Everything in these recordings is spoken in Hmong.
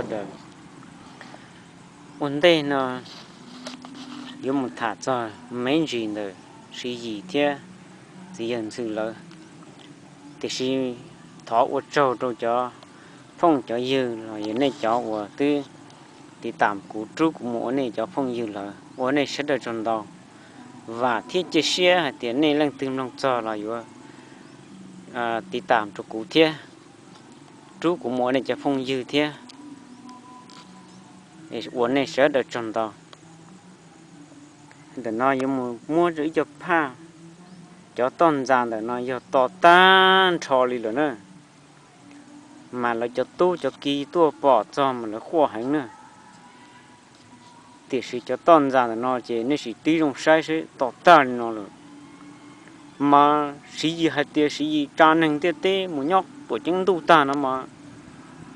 sawv daws. Ua ntej no yuav mus tham txog me ntsis ntawm Siv Yis thiab txiv yawg Ntxhw lawv, tiam sis thov ua tsaug rau cov phooj cov ywg los yog nej cov uas twb tiv tam kuv, rub kuv mus ua nej cov phooj ywg lawm, ua nej sawv daws tsaug ntau. Vam thiab cia siab hais tias nej leej twg mloog txog los yuav tiv tam rau kuv thiab, rub kuv mus ua nej cov phooj ywg thiab, ua nej sawv daws tsaug ntau. Ntawm no yuav mus muab rau ib co phaj. Cov toj ntxas ntawm no yog to tag nrho li lawm na, mas lawv cov tub cov ki tuaj pom txog mas lawv quaj heev na. Tiam sis cov toj ntxas ntawm no ces nej sim tib zoo saib seb to tag li no lawm. Mas Siv Yis hais tias Siv Yis tsa neeg ntiaj teb mus nyob tuam ceeb ntuj tag no mas,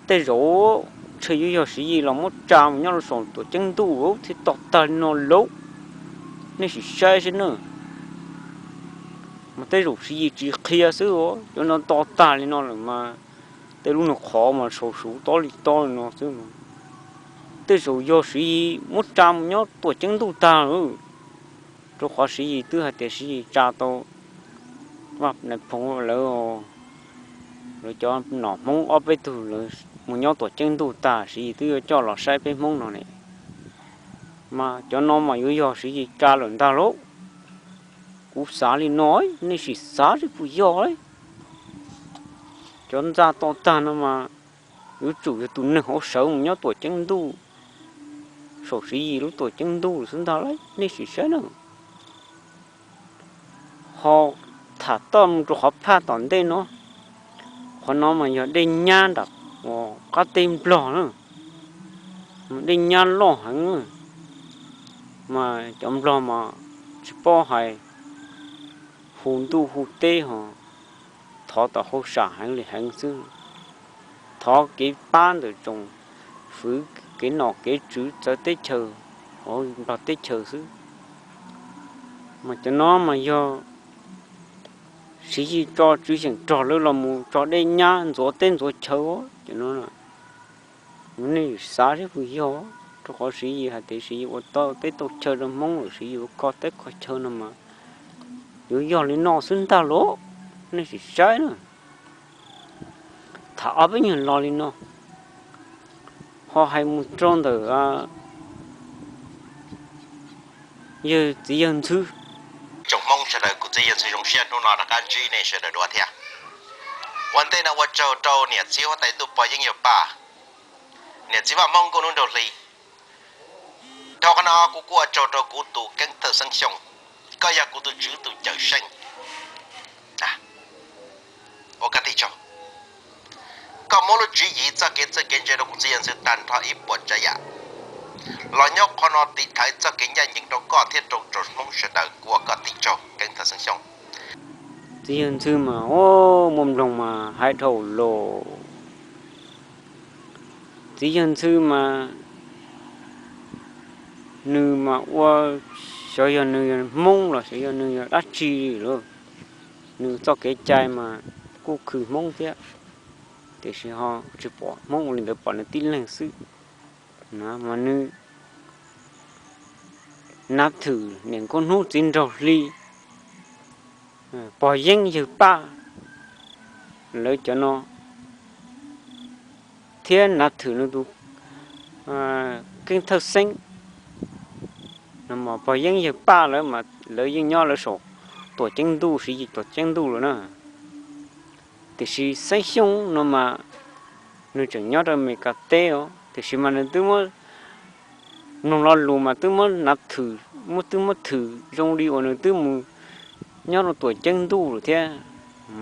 tej zaum ntshe yuav yog Siv Yis los muab tsa mus nyob rau saum tuam ceeb ntuj thiaj to tag li no lauj. Nej sim saib seb na. Mas tej zaum Siv Yis tsis qhia xwb, cov no to tag li no lawm mas tej lub nws qhov mas saum suv tob li tob li no xwb. Tej zaum yog Siv Yis muab tsa mus nyob tuam ceeb ntuj tag lawm, rau qhov Siv Yis twb hais tias Siv Yis tsa tau Vaj Nais Phoo lawv, lawv cov nom Hmoob ob peb tug lawv mus nyob tuam ceeb ntuj tag, Siv Yis twb yuav coj los saib peb Hmoob no ne. Mas cov no mas yuav yog Siv Yis tsa lawm ntag lauj. Kuv xav li no, nej sim xav seb puas yog. Cov ntxa to tag no mas yuav tsum yog tus neeg hauv sawv mus nyob tuam ceeb ntuj, saum Siv Yis lub tuam ceeb ntuj lawm xwb ntag lauj, nej sim saib na. Ho tham toj mus rau qhov phaj tom ntej no, qhov no mas yog dej nyab nram qab teb Nplog na, dej nyab loj heev, mas cov Nplog mas tsis paub hais, hu ntuj hu teb ho thov tau hauj sam heev li heev xwb, thov kev pab ntawm tsoom fwv kev nom kev tswv txawv teb chaws, hauv Nplog teb chaws xwb. Mas cov no mas yog Siv Yis tso tswv xyeem rog lawv los mus tso dej nyab ntxuav teb ntxuav chaw cov no. Nej xav seb puas yog, rau qhov Siv Yis hais tias Siv Yis ua tau teb tau chaw rau Hmoob lawm, Siv Yis ua kho teb kho chaw no mas yuav yog li no xwb ntag lauj, nej sim saib na. Tham ob peb nyuag lo li no, ho hais mus rau ntawm yawg txiv yawg Ntxhw. Tsoom Hmoob sawv daws, kuv txiv yawg Ntxhw zoo siab hnub no rov qab ntsib nej sawv daws dua thiab. Ua ntej no ua tsaug rau niam txiv huab tais ntuj pog Yeeb Yawg Paj, niam txiv Vaj Hmoob Nkauj Hnub Nraug Hli. Dhau qhov no kuv kuj ua tsaug rau kuv tus Keeb Thawj Xeeb Xyooj, koj yog kuv tus tswv tus cawm seej. Ua koj tig tsaug, koj muab lub tswv yim txoj kev txawj kev ntse rau kuv txiv yawg Ntxhw tag nrho ib puas tsav yam, los nyob qhov no tiv thaiv txoj kev ncaj ncees rau koj thiab rau tsoom Hmoob sawv daws, kuv ua koj tig tsaug Keeb Thawj Xeeb Xyooj. Txiv yawg Ntxhw mas, o, muaj mloog mas hais dhau los. Txiv yawg Ntxhw mas nws mas ua, xyov yog nws yog Hmoob los xyov yog nws yog dab tsi li lauj. Nws txoj kev cai mas kuj khwv Hmoob thiab, tiam sis ho tsis pom Hmoob ua li ntawd, pom nws tib leeg xwb. Mas nws nav thwm niam Nkauj Hnub txiv nraug Hli, pog Yeeb Yawg Paj, lawv cov no, thiab nav thwm nws tus Keeb Thawj Xeeb. Pog Yeeb Yawg Paj lawv mas lawv yeej nyob lawv saum tuam ceeb ntuj, Siv Yis tuam ceeb ntuj lawm na. Tiam sis Xeeb Xyooj no mas nws tseem nyob rau Amelikas teb os, tiam sis mas nws twb muab, mloog lo lus mas twb muab nav thwm, muab, twb muab thwm zoo li uas nws twb mus nyob rau tuam ceeb ntuj lawm thiab.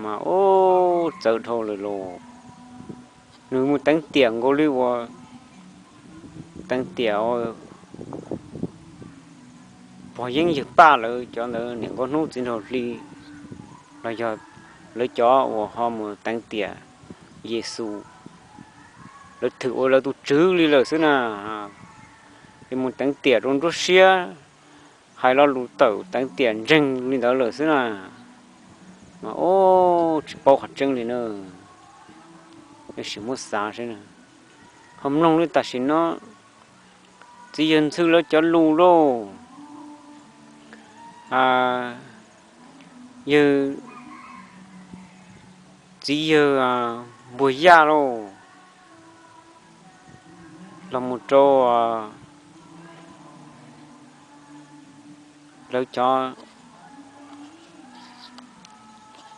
Mas ub, txawv dhau lawm los. Nws mus teev tiam nkaus li uas, teev tiam pog Yeeb Yawg Paj lawv cov ntawd, niam Nkauj Hnub txiv nraug Hli, los yog lawv cov uas ho mus teev tiam Yexus, lawv thwm ua lawv tus tswv li lawm xwb na. Mus teev tiam rau nruab siab, hais lo lus tawm teev tiam ntseeg li ntawd lawm xwb na. Mas ub, tsis paub qhov tseeb li na. Tab sis muab xav seb na, Ho mloog li tam sim no txiv yawg Ntxhw lawv cov lus lauj, yawg, txiv yawg Npuag Yaj lauj, los mus rau lawv cov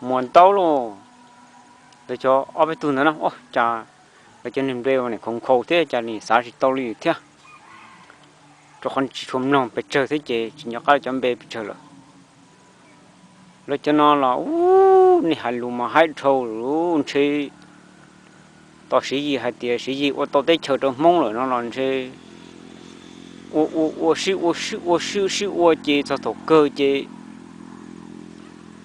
Muas Ntaub lauj, lawv cov ob peb tug ntawd na, cas lawv cov neeg npe nim khoov nkhaus thiab cas nim xav tsis tau li thiab, rau qhov tsis tshua mloog pes tsawg thiab ces tsis nco qab lawv cov npe pes tsawg lawm. Lawv cov no los ub, nej hais lus mas haib dhau lawm, ntshe tos Siv Yis hais tias Siv Yis ua tau teb chaws rau Hmoob lawm no los ntshe ua ua ua sib ua sib ua sib sib ua ces txog thaum kawg ces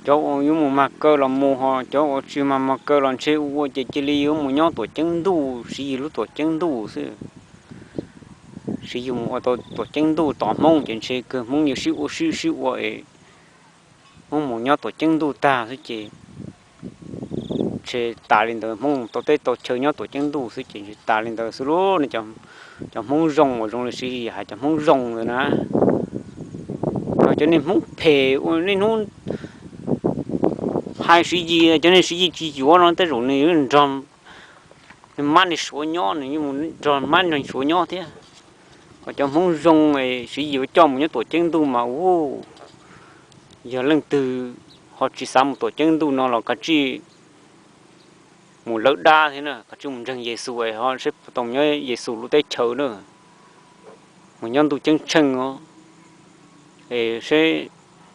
cov uas yuav mus mag kaw los mus, ho cov uas tsis mag mag kaw los ntshe ua ua ces cia li yuav mus nyob tuam ceeb ntuj, Siv Yis lub tuam ceeb ntuj xwb. Siv Yis mus ua tau tuam ceeb ntuj tos Hmoob ces ntshe kawg Hmoob yuav sib ua sib sib ua es Hmoob mus nyob tuam ceeb ntuj tag xwb ces ntshe tas li ntawd, Hmoob mus tau teb tau chaw nyob tuam ceeb ntuj xwb ces ntshe tas li ntawd xwb lauj. Cov Hmoob zoo uas zoo li Siv Yis hais cov Hmoob zoo ntawd na, cov niag Hmoob phem uas niaj hnub hais Siv Yis, cov niag Siv Yis tsis yuav no tej zaum nws nrog mab nws suav nyob, nws yeej mus nrog mab nrog suav nyob thiab. Ho cov Hmoob zoo Siv Yis yuav coj mus nyob tuam ceeb ntuj mas ub, yog leej twg ho tsis xav mus tuam ceeb ntuj no los kav tsij mus lawv dab thiab na, kav tsij mus ntseeg Yexus es ho seb puas tau mus nyob Yexus lub teb chaws na, mus nyob ntuj ceeb tsheej os, es seb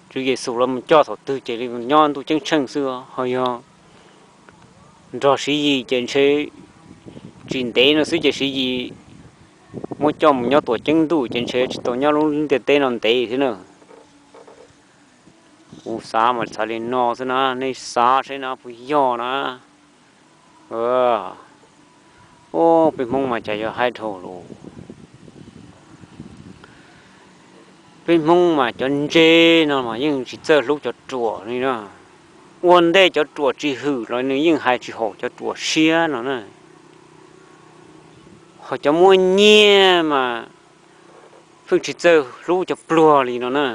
Tswv Yexus los mus coj thaum twg ces li nyob ntuj ceeb tsheej xwb. Ho yog nrog Siv Yis ces ntshe tsis ntev no xwb ces Siv Yis muab coj mus nyob tuam ceeb ntuj ces ntshe tsis tau nyob lub ntiaj teb no ntev thiab na. Kuv xav mas xav li no xwb na, nej xav seb na puas yog na. Ub, peb Hmoob mas cas yog haib dhau lawm. Peb Hmoob mas cov ntse no mas yeej tsis txawj hlub cov ruam li na. Ua ntej cov ruam tsis hwm los nws yeej hais tsis haum cov ruam siab no na. Ho cov muaj nyiaj mas pheej tsis txawj hlub cov pluag li no na.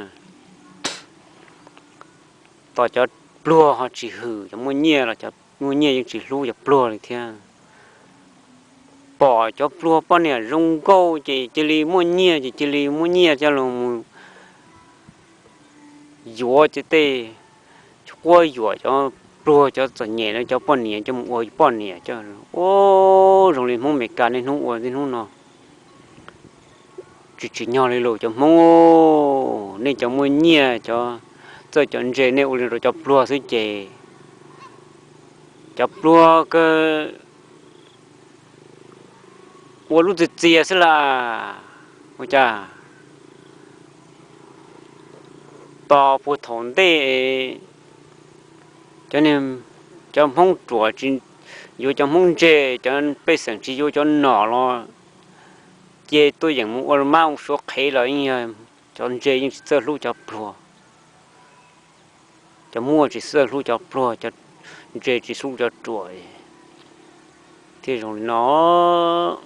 Tos cov pluag ho tsis hwm cov muaj nyiaj los cov muaj nyiaj yeej tsis hlub cov pluag li thiab. Pom cov pluag poj niam zoo nkauj ces cia li muaj nyiaj ces cia li muab nyiaj coj los mus yuav cov tej quab yuam cov pluag cov txom nyem no cov poj niam coj mus ua poj niam coj. Ub, zoo li Hmoob Amelikas niaj hnub ua niaj hnub no. Tsis tsim nyog li lus cov Hmoob, nej cov muaj nyiaj cov txawj cov ntse nej ua li rau cov pluag xwb ces cov pluag kawg ua lub txias txias xwb las. Ua cas tos puag thaum ntej cov, cov Hmoob ruam tsis yuav cov Hmoob ntse, cov pej xeem tsis yuav cov nom los ces tuaj yeem mus ua mab ua suav qhev los yeej yog cov ntse yeej tsis txawj hlub cov pluag. Cov muaj tsis txawj hlub cov pluag, cov ntse tsis hlub cov ruam. Thiaj zoo li no,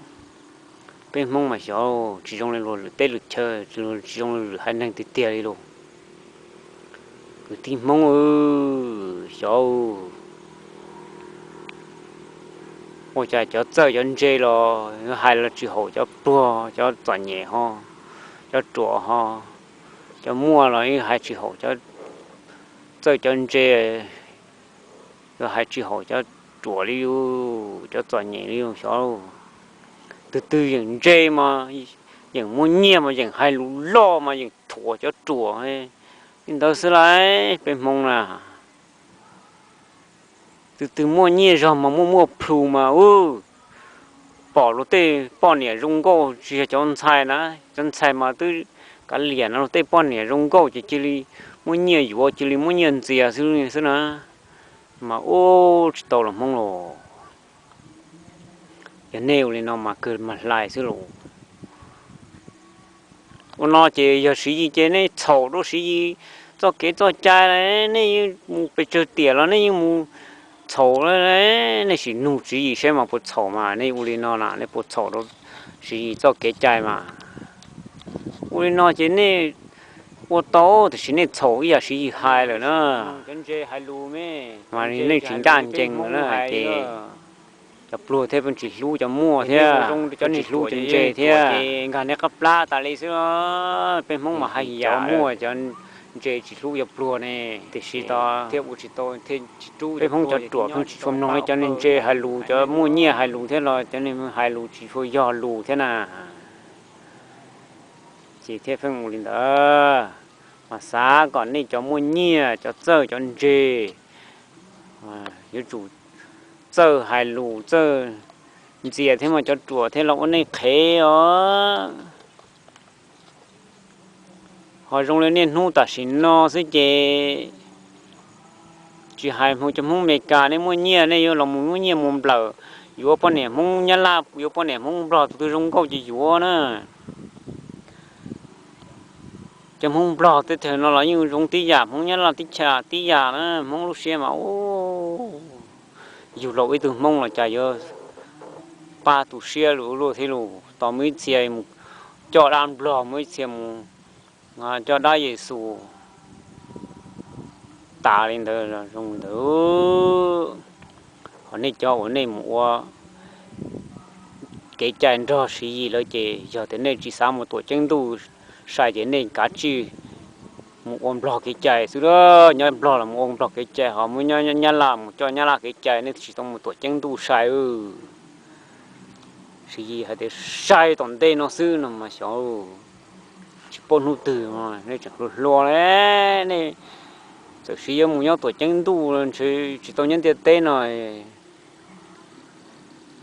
peb Hmoob mas xyov tsis zoo li luag lwm teb lwm chaw, tsis zoo li lwm haiv neeg tiag tiag li lauj. Kwv tij Hmoob, xyov ua cas cov txawj cov ntse los hais los tsis haum cov pluag cov txom nyem ho, cov ruam ho, cov muaj los hais tsis haum cov txawj cov ntse, yuav hais tsis haum cov ruam li, cov txom nyem li xyov. Tus twg yeem ntse mas yeem muaj nyiaj mas yeem hais lus loj mas yeem thuam cov ruam li ntawd xwb lauj, peb Hmoob na. Tus twg muaj nyiaj zog mas muaj muaj plhus mas ub, pom luag tej poj niam zoo nkauj tsis yog cov ntxhais na, cov ntxhais mas twb kav liam no luag tej poj niam zoo nkauj ces cia li muab nyiaj yuav cia li muab nyiaj ntxias xwb xwb na. Mas ub tsis tau los Hmoob los, yog nej ua li no mas kawg mas hlais xwb los. Ua no ces yog Siv Yis ces nej txhaum rau Siv Yis txoj kev txoj cai, nej yeej mus pes tsawg tiam los nej yeej mus Txhaum, nej sim nug Tswv Yim saib mas puas txhaum mas nej ua li no na, nej puas txhaum rau Tswv Yim txoj kev cai mas. Ua li no ces nej ua tau, tiam sis nej txhaum ib yam Tswv Yim hais lawm na. Mas nej tsis ncaj ncees lawm na ces cov pluag thiaj pheej tsis hlub cov muaj thiab, cov tsis hlub cov ntse thiab. Nkag nej qab plab tas li xwb. Peb Hmoob mas hais yam muaj cov ntse tsis hlub cov pluag ne, tiam sis thiaj ua tsis tau, peb Hmoob cov ruam pheej tsis tshua mloog cov neeg ntse hais lus, cov muaj nyiaj hais lus thiab los cov neeg hais lus tsis tshua yog lus thiab na. Ces thiaj pheej ua li ntawd. Mas xav kom nej cov muaj nyiaj, cov txawj, cov ntse yuav tsum txawj hais lus, txawj ntxias thiab mas cov ruam thiaj los ua nej qhev os. Ho zoo li niaj hnub tam sim no xwb ces tsis hais hmo cov Hmoob Amelikas, nej muaj nyiaj nej yuav los mus muaj nyiaj mus nplawm, yuav poj niam Hmoob Nyab Laj, yuav poj niam Hmoob Nplog, tus twg zoo nkauj ces yuav na. Cov Hmoob Nplog teb chaws no los yeej zoo tib yam, Hmoob Nyab Laj teb chaws tib yam na, Hmoob lub siab mas u, yug los ib tug Hmoob los cas yuav pab tu siab lus luaj thiab lus, tos muaj ib txhia mus coj dab Nplog, muaj ib txhia mus coj dab Yexus tas li ntawd zoo ntawd. Ho nej cov uas nej mus ua kev cai nrog Tswv Yim lawm ces yog tias nej tsis xav mus tuam ceeb ntuj sai ces nej kav tsij mus ua Nplog kev cai xwb. Nyob Nplog los mus ua Nplog kev cai, ho muab Nyab Laj mus coj Nyab Laj kev cai, nej tsis tau mus tuam ceeb ntuj sai. Tswv Yim hais tias sai tom ntej no xwb no mas xyov, tsis paub hnub twg nej tseem hluas hluas li. Nej txawm siv yuav mus nyob tuam ceeb ntuj ntshe tsis tau nyob ntiaj teb no,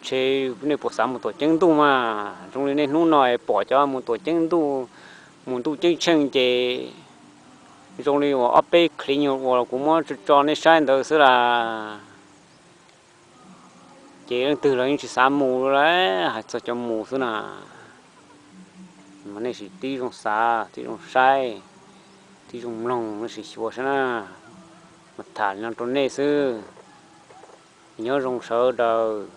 ntshe nej puas xav mus tuam ceeb ntuj mas. Zoo li nej hnub no pom cov mus tuam ceeb ntuj, mus ntuj ceeb tsheej ces zoo li uas ob peb clip nyuag uas kuv muab tso tso nej saib ntawd xwb las. Ces leej twg los yeej tsis xav mus li, hais txog cov mus xwb na. Mas nej sim tib zoo xav, tib zoo saib, tib zoo mloog, nej sim xyuas saib na. Mas tham li no rau nej xwb. Nyob zoo sawv daws.